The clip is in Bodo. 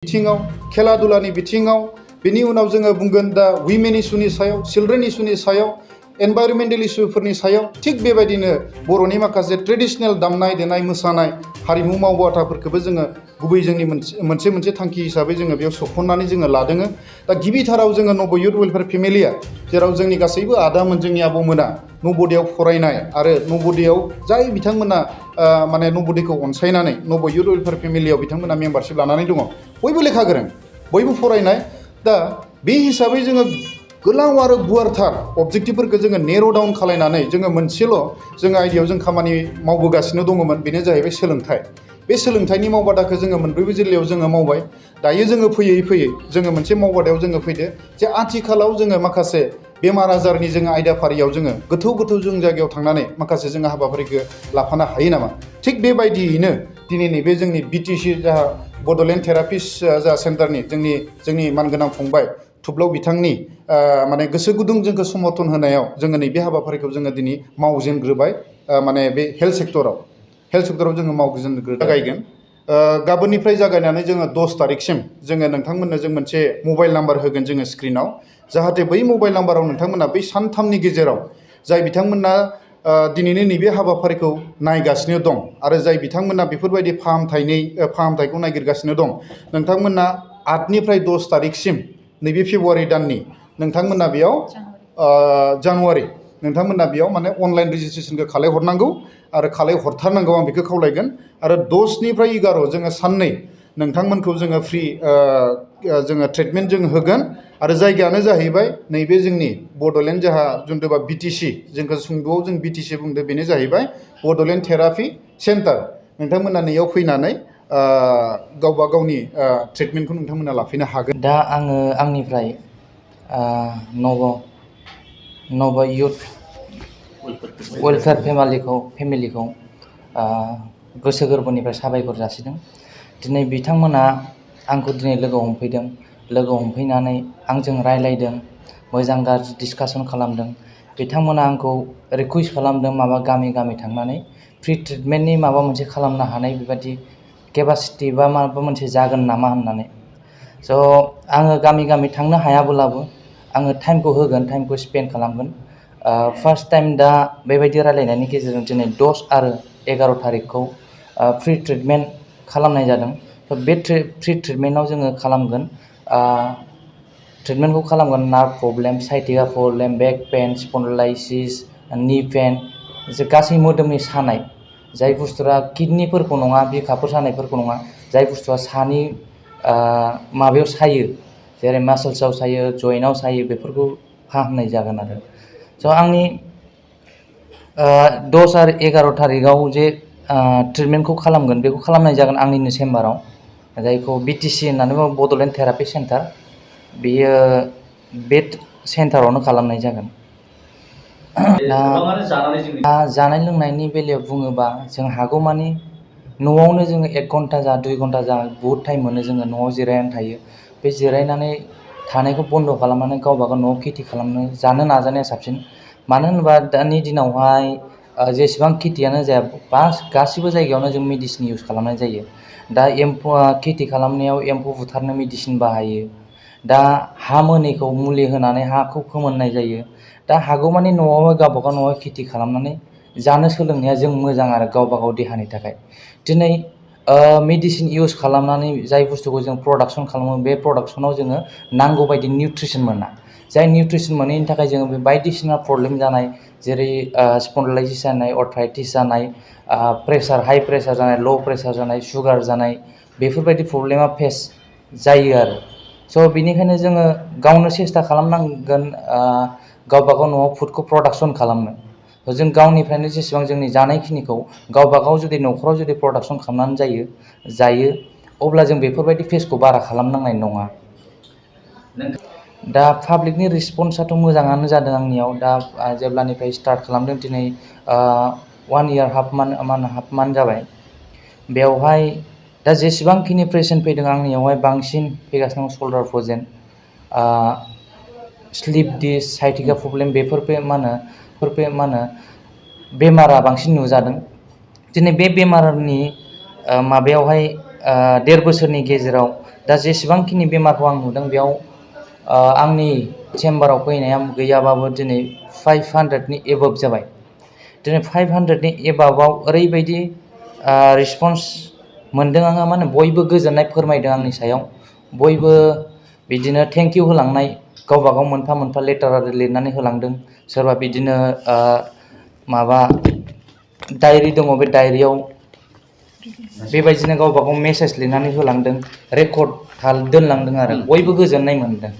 बिथिङाव खेला दुलानि बिथिङाव बेनि उनाव जोङो बुंगोन दा उइमेन इस्युनि सायाव चिल्ड्रेन इस्युनि सायाव एनभायरनमेन्टेल इस्युफोरनि सायाव थिग बेबायदिनो बर'नि माखासे ट्रेडिशनेल दामनाय देनाय मोसानाय हारिमु मावबादाफोरखौबो जोङो गुबै जोंनि मोनसे थांखि हिसाबै जोङो बेयाव सोखननानै जोङो लादों। दा गिबिथाराव जोङो नब युथ वेलफेयार फेमिलिया जेराव जोंनि गासैबो आदामोन जोंनि आबौमोना नबोदयाव फरायनाय आरो नबोदयाव जाय बिथांमोना माने नबोदयखौ अनसायनानै नब युथ वेलफेयार फेमिलियाव बिथांमोना मेम्बारशिप लानानै दङ बयबो लेखा गोरों बयबो फरायनाय। दा बे हिसाबै जोङो गोलाव आरो गुवारथार अबजेक्टिभफोरखौ जोङो नेर' डाउन खालायनानै जोङो मोनसेल' जोङो आयदायाव जों खामानि मावबोगासिनो दङमोन, बेनो जाहैबाय सोलोंथाइ। बे सोलोंथाइनि मावबादाखौ जोङो मोनब्रैबो जिल्लायाव जोङो मावबाय। दायो जोङो फैयै जोङो मोनसे मावबादायाव जोङो फैदो जे आथिखालाव जोङो माखासे बेमार आजारनि जोङो आयदाफारियाव जोङो गोथौ जों जायगायाव थांनानै माखासे जोङो हाबाफारिखौ लाफानो हायो नामा। थिग बेबायदियैनो दिनै नैबे जोंनि बिटिसि जा बड'लेण्ड थेरापिस्ट जा सेन्टारनि जोंनि मानगोनां फंबाय थुब्लाव बिथांनि माने गोसो गुदुं जोंखौ समर्थन होनायाव जोङो नैबे हाबाफारिखौ जोङो दिनै मावजेनग्रोबाय। माने बे हेल्थ सेक्टराव जोङो जागायगोन। गाबोननिफ्राय जागायनानै जोङो 10 तारिखसिम जोङो नोंथांमोननो जों मोनसे मबाइल नाम्बार होगोन जोङो स्क्रिनाव, जाहाथे बै मबाइल नाम्बाराव नोंथांमोना बै सानथामनि गेजेराव जाय बिथांमोना दिनैनि नैबे हाबाफारिखौ नायगासिनो दं आरो जाय बिथांमोना बेफोरबायदि फाहामथायखौ नागिरगासिनो दं, नोंथांमोना 8निफ्राय 10 तारिखसिम नैबे फेब्रुवारि दाननि नोंथांमोना बेयाव जानुवारि नोंथांमोना बेयाव माने अनलाइन रेजिस्ट्रेसनखौ खालायहरनांगौ आरो खालायहरथारनांगौ, आं बेखौ खावलायगोन। आरो 10निफ्राय 11 जोङो साननै नोंथांमोनखौ जोङो फ्रि जोङो ट्रिटमेन्ट जों होगोन। आरो जायगायानो जाहैबाय नैबे जोंनि बड'लेण्ड जोंहा जिथुबा बिटिसि, जोंखौ सुंद'आव जों बिटिसि बुंदों, बेनो जाहैबाय बड'लेण्ड थेरापि सेन्टार। नोंथांमोना नैयाव फैनानै गावबा गावनि ट्रिटमेन्टखौ नोंथांमोना लाफैनो हागोन। दा आङो आंनिफ्राय नब युथ वेलफेयार फेमिलिखौ गोसो गोरबोनिफ्राय साबायखर जासिदों। दिनै बिथांमोना आंखौ दिनै लोगो हमफैनानै आंजों रायलायदों, मोजां गाज्रि डिसकासन खालामदों। बिथांमोना आंखौ रिकुवेस्ट खालामदों गामि थांनानै फ्रि ट्रिटमेन्टनि माबा मोनसे खालामनो हानाय बेबायदि केपासिटि बा माबा मोनसे जागोन नामा होननानै। स' आङो गामि थांनो हायाब्लाबो आङो टाइमखौ होगोन, टाइमखौ स्पेन्ड खालामगोन। फार्स्ट टाइम दा बेबायदि रायलायनायनि गेजेरजों दिनै 10 आरो 11 तारिखखौ फ्रि ट्रिटमेन्ट खालामनाय जादों। बे फ्रि ट्रिटमेन्टआव जोङो खालामगोन नार्भ प्रब्लेम, साइटिका प्रब्लेम, बेक पेन, स्पन्डिलाइसिस, नी पेन, गासै मोदोमनि सानाय, जाय बुस्थुआ किडनिफोरखौ नङा, बिखाफोर सानायफोरखौ नङा, जाय बुस्थुआ सानि माबायाव सायो, जेरै मासल्सआव सायो, जइन्टआव सायो, बेफोरखौ फाहामनाय जागोन आरो। स' आंनि 10 आरो 11 तारिखआव जे ट्रिटमेन्टखौ खालामगोन, बेखौ खालामनाय जागोन आंनिनो चेम्बाराव, जायखौ बिटिसि होननानै बुङो, बड'लेण्ड थेरापि सेन्टार। बेयो बे सेन्टारावनो खालामनाय जागोन। दा जानाय लोंनायनि बेलायाव बुङोबा जों हागौमानि न'आवनो जोङो 1 घन्टा जा 2 घन्टा जा बहुद टाइम मोनो, जोङो न'आव जिरायनानै थायो। बे जिरायनानै थानायखौ बन्द' खालामनानै गावबागाव न'आव खेथि खालामनो जानो नाजानाया साबसिन। मानो होनोबा दानि दिनावहाय जेसेबां खेथियानो जाया गासिबो जायगायावनो जों मेडिसिन इउज खालामनाय जायो। दा खेथि खालामनायाव एम्फौ बुथारनो मेडिसिन बाहायो। दा हा मोनैखौ मुलि होनानै हाखौ फोमोननाय जायो। दा हागौमानि न'आवहाय गावबागाव न'आव खेथि खालामनानै जानो सोलोंनाया जों मोजां आरो गावबागाव देहानि थाखाय। दिनै मेडिसिन इउज खालामनानै जाय बुस्थुखौ जों प्रडाक्सन खालामो, बे प्रडाक्सनाव जोङो नांगौ बायदि निउट्रिसन मोना। जाय निउट्रिसन मोनैनि थाखाय जोङो बे बायदिसिना प्रब्लेम जानाय, जेरै स्पन्डिलाइसिस जानाय, अर्थराइटिस जानाय, हाइ प्रेसार जानाय, ल' प्रेसार जानाय, सुगार जानाय, बेफोरबायदि प्रब्लेमा फेस जायो आरो। स' बेनिखायनो जोङो गावनो सेस्था खालामनांगोन गावबागाव न'आव फुडखौ प्रडाक्सन खालामनो। जों गावनिफ्रायनो जेसेबां जोंनि जानायखिनिखौ गावबागाव जुदि न'खराव जुदि प्रडाक्सन खालामनानै जायो, अब्ला जों बेफोरबायदि फेसखौ बारा खालामनांनाय नङा। दा पाब्लिकनि रेसपन्सआथ' मोजाङानो जादों आंनियाव। दा जेब्लानिफ्राय स्टार्ट खालामदों, दिनै 1 इयार हाफ मान्थ जाबाय। बेवहाय दा जेसेबांखिनि पेसेन्ट फैदों आंनियावहाय बांसिन फैगासिनो दं shoulder problem, slip disc, sciatica problem, बेफोर बेमारा बांसिन नुजादों। दिनै बे बेमारनि माबायावहाय 1.5 बोसोरनि गेजेराव दा जेसेबांखिनि बेमारखौ आं नुदों बेयाव आंनि चेम्बाराव फैनाया गैयाबाबो दिनै 500नि एबभ जाबाय। दिनै 500नि एबभआव ओरैबायदि रिसपन्स मोनदों आङो, माने बयबो गोजोननाय फोरमायदों आंनि सायाव, बयबो बिदिनो थेंक इउ होलांनाय, गावबा गाव मोनफा मोनफा लेटार लिरनानै होलांदों। सोरबा बिदिनो माबा डायरि दङ, बे डायरियाव बेबायदिनो गावबा गाव मेसेज लिरनानै होलांदों, रेकर्ड दोनलांदों आरो बयबो गोजोननाय मोनदों।